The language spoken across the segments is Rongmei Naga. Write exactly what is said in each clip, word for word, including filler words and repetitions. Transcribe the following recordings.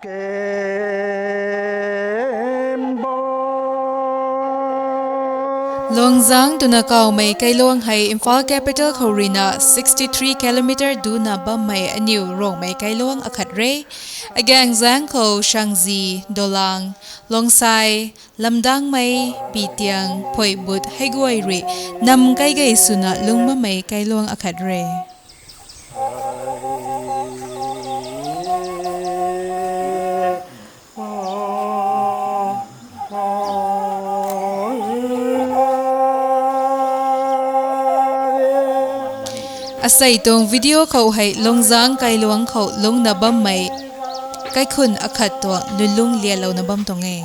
Lungzang twna kawmei kailuang hei Imphal capital khou ruina sixty three kilometer duna bammei aniw Ruangmei kailuang akhat re. Agaengzaeng khou Shangzi, Dolang, Longsai, Lamdangmei, Pitiang, Phoibut hei guay rui nam kaigei swna lungc bammei kailuang akhat re. Asei tuang video khou hei Lungzang kailuang khou lungcna bammei kaikhun akhat tuang lulung lialouna bam tuang e.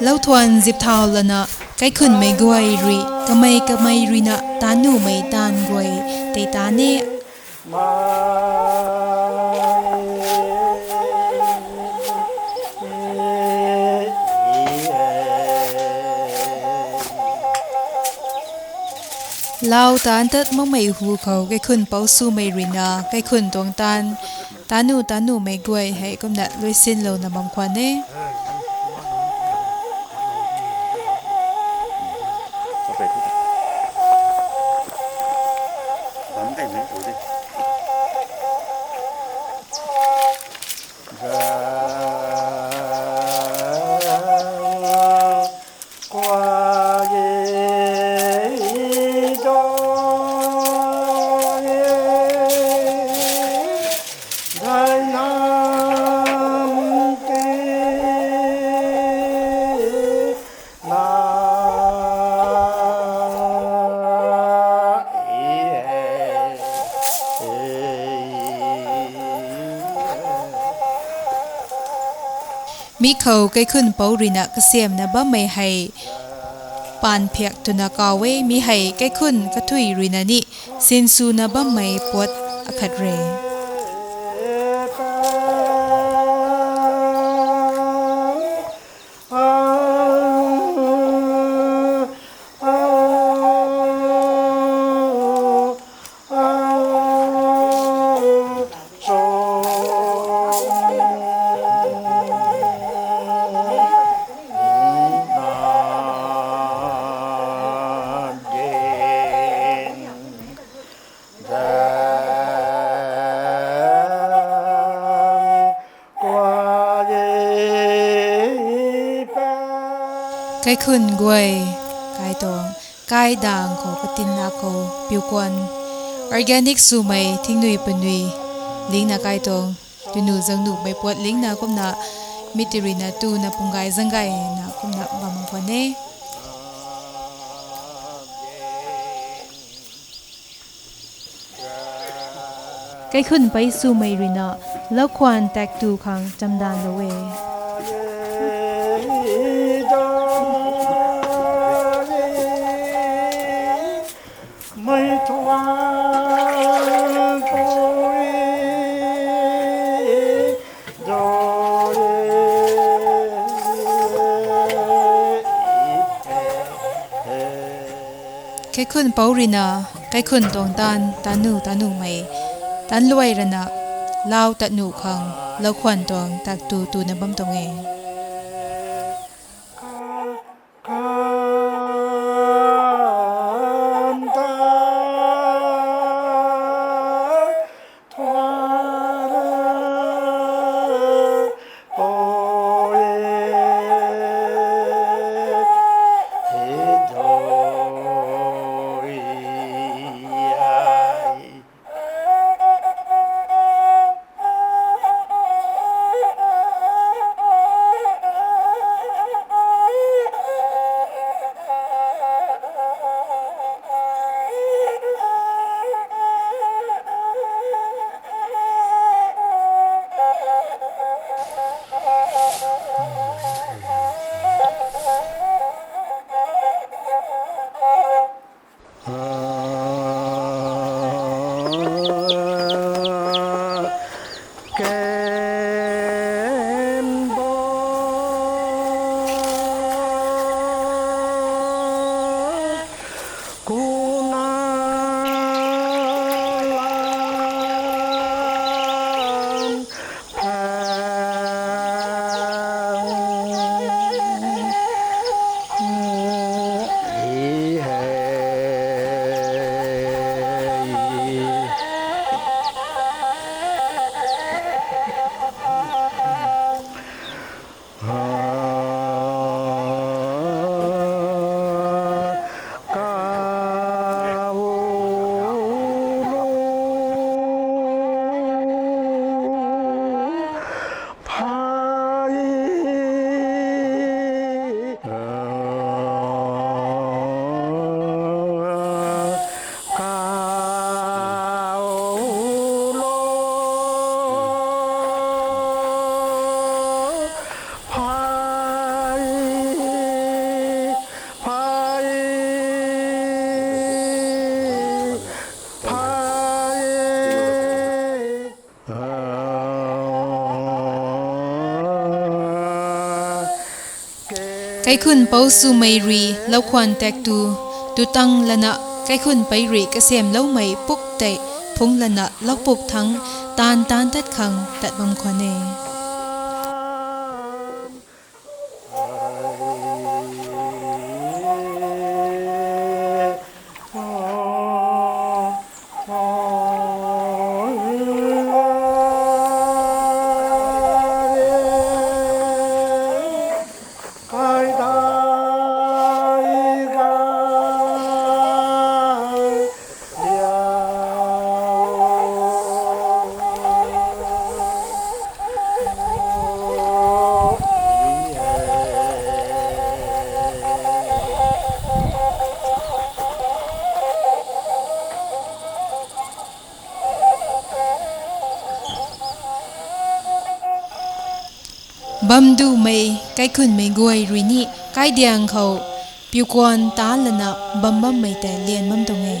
Lauthuan zip thau lana, kaikhunmei guay rui kamei kamei ruina taanumei taanv guay tei taan e. Lau taanc tat makmei hu khou kaikhun pou swmei ruina kaikhun tuang taanv, taanu taanumei guay hei kumna luisinlouna bam khwan e. Mi khou kaikhun pou ruina kasiamna bammei hei paan phiak twna kaw e. Mi hei kaikhun kathui ruina ni sinswna bammei puat akhat re. Kaikhun guay, kai tuang, kai dang khou katinna khou piu kuan organic swmei thingnui panui lingna kai tuang, tunu zangnuhmei puat lingna kumna mi ti ruina tuna punggay zanggayna kumna bam kuan e. Kaikhun pei swmei ruina laukhwan tak tu khang chamdanlou e. Kaikhun pou ruina, kaikhun tuang taanv, taanu taanumei taanv luay rana, lau tat nuh khang, laukhwan tuang tak tu tuna bam tuang e. Kaikhun pou swmei rui loukhwan tak tu, tu tang lana kaikhun pei rui kasamloumei puk tei phungc lana loupuk thangc taanv taanc tat khang tat bam khwan e. Bam dumei kaikhunmei guay rui ni kaidiang khou piukuan ta lana bam bammei tei lian bam tuang e.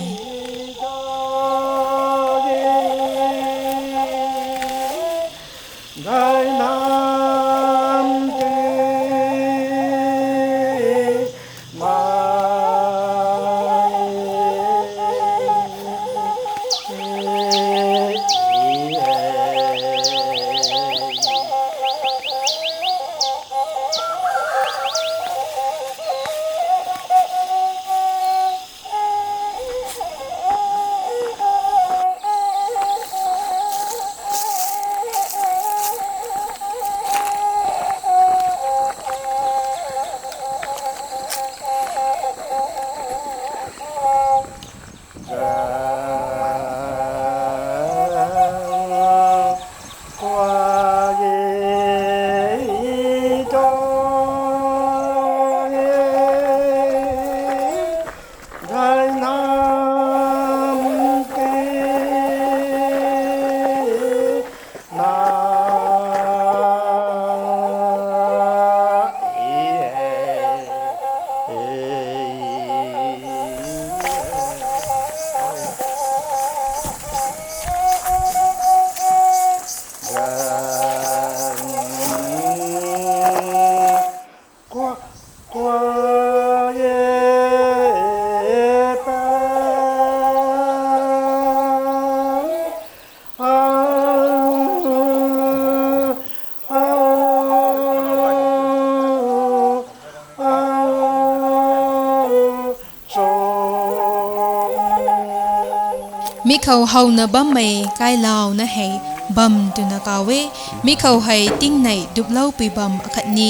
Mi khou howna bammei kailauna hei bam twna kaw e. Mi khou hei tingnei duploupui bam akhatni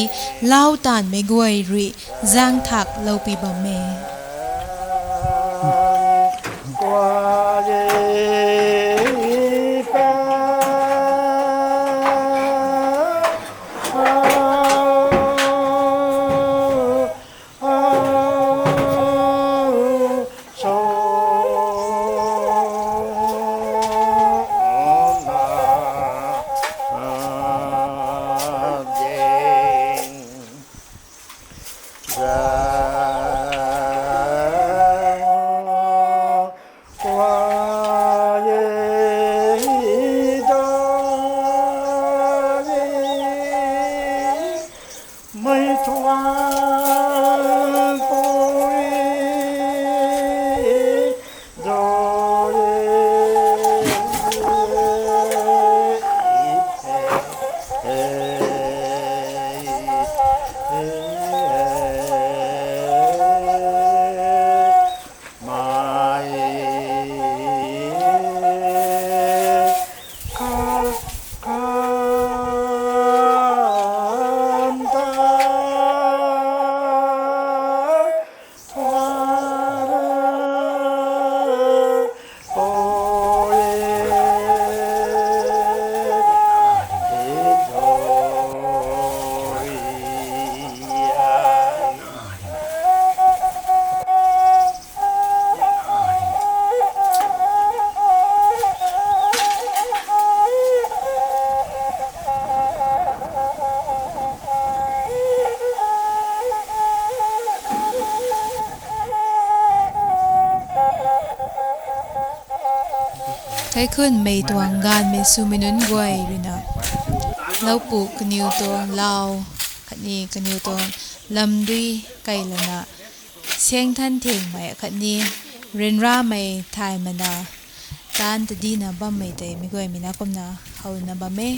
lau taanvmei guay rui zaeng thakloupui bam e. Kaikhunmei tuang gaanvmei swmei nunc guay ruina, loupu kaniw tuang lau, khatni kaniw tuang lamdui kai lana, saengthan thengmei khatni ryanramei thay mana, taanc tadina bammei tei mi guaymei na kumna howna bam e.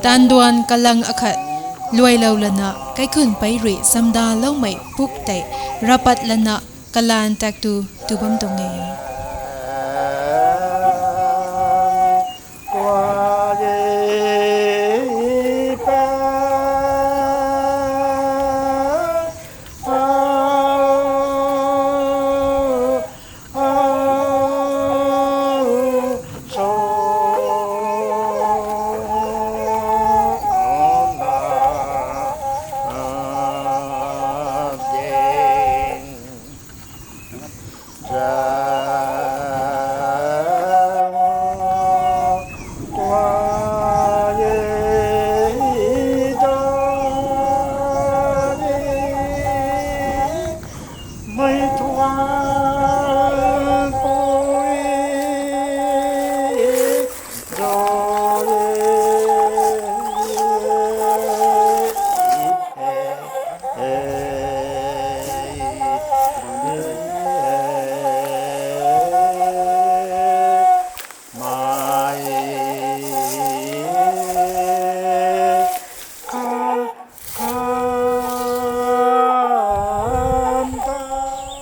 Taanduan kalang akhat luailou lana kaikhunc pei rui samdaloumei puk tei rapat lana kalan tak tu tu bam tuang e.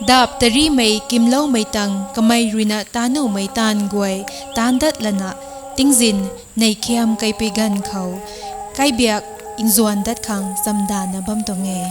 Dap tarimei kimloumei tang kamei ruina tanuhmei taanv guay taanc dat lana tingzin neih khiam kaipui ganv khou kaibiak nzuan dat khang chamdana bam tuang e.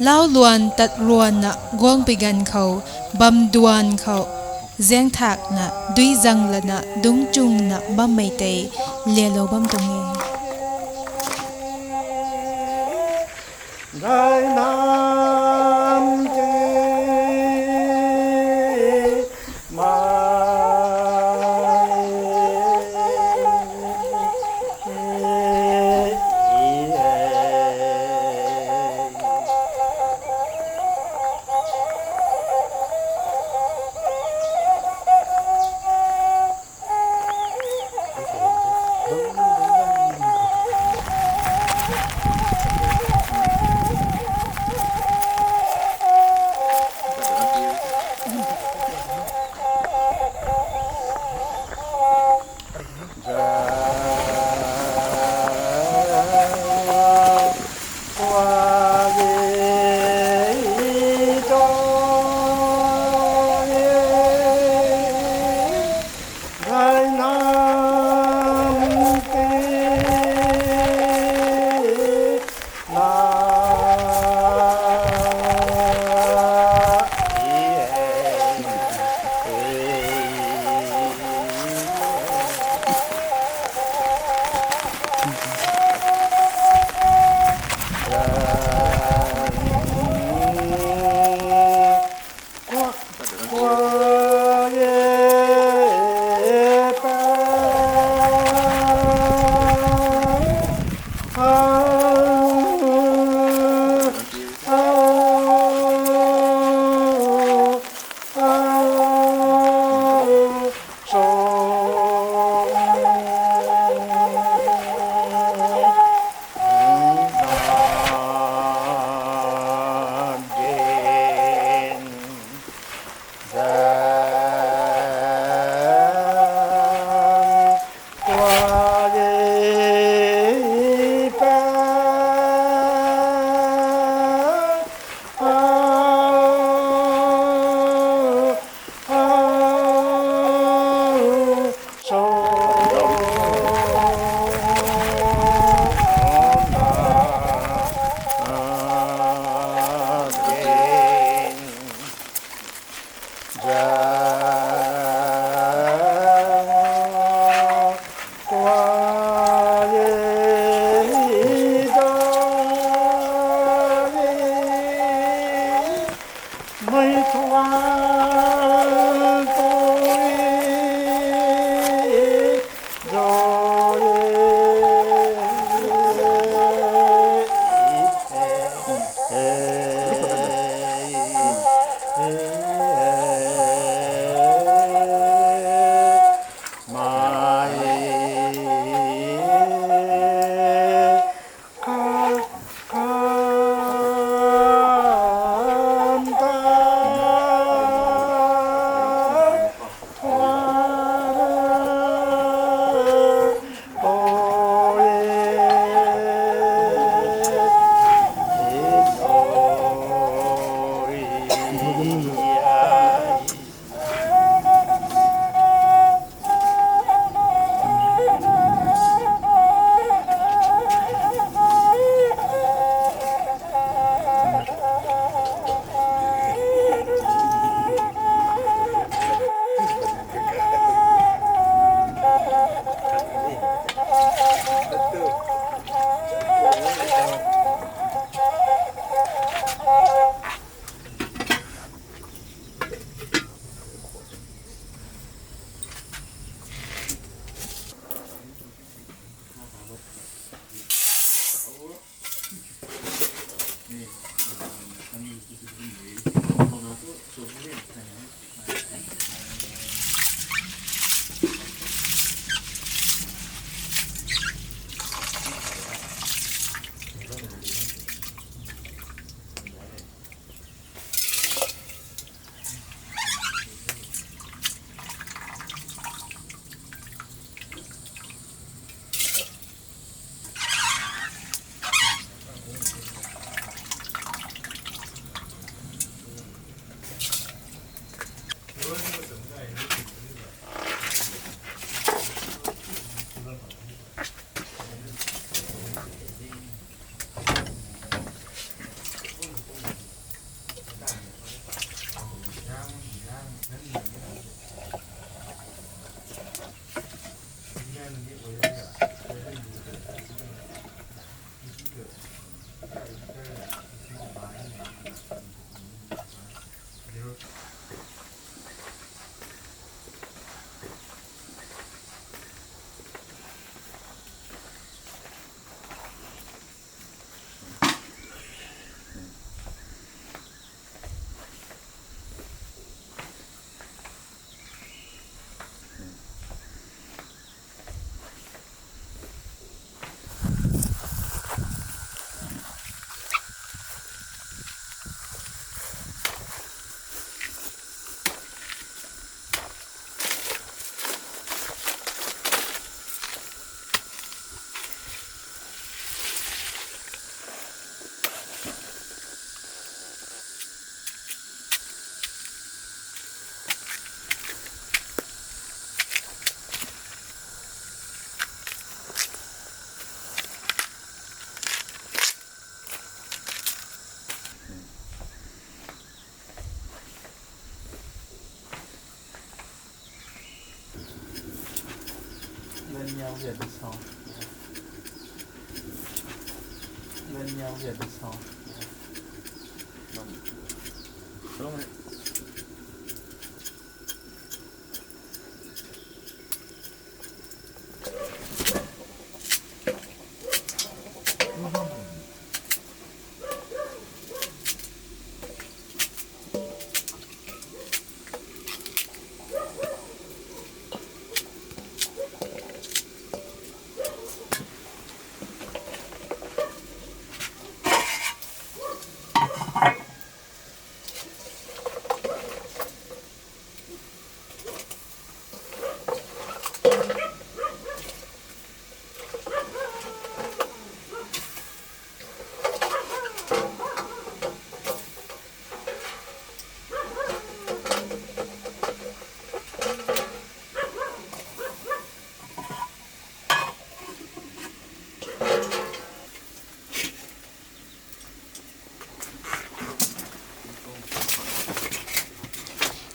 Lau luan tat ruanna guangpui ganv khou, bam duan khou, zaengthakna, dui zang lana, dungc chungna bammei tei, lialou bam tuang e.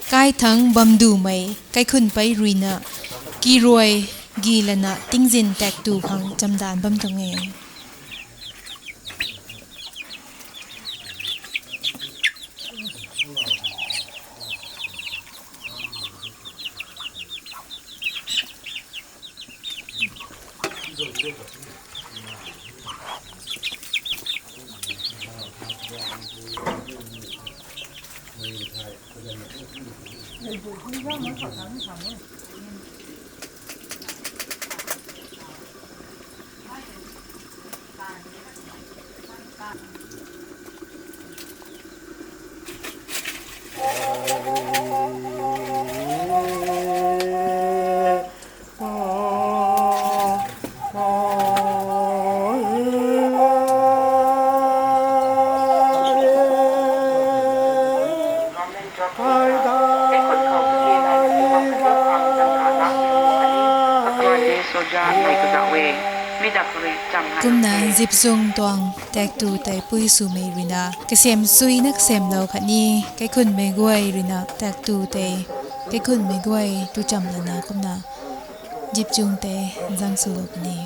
Kaithang bamdumei kaikhunc pei ruina kiruai gi lana tingzin taektw khang chamdan bam tuang e. Kumna zipzung tuang taektw tei pui swmei ruina kasem suina kasemlou khatni kaikhunmei guay ruina taektw tei kaikhunmei guay tu cham lana kumna zipzung tei zang swlou puni.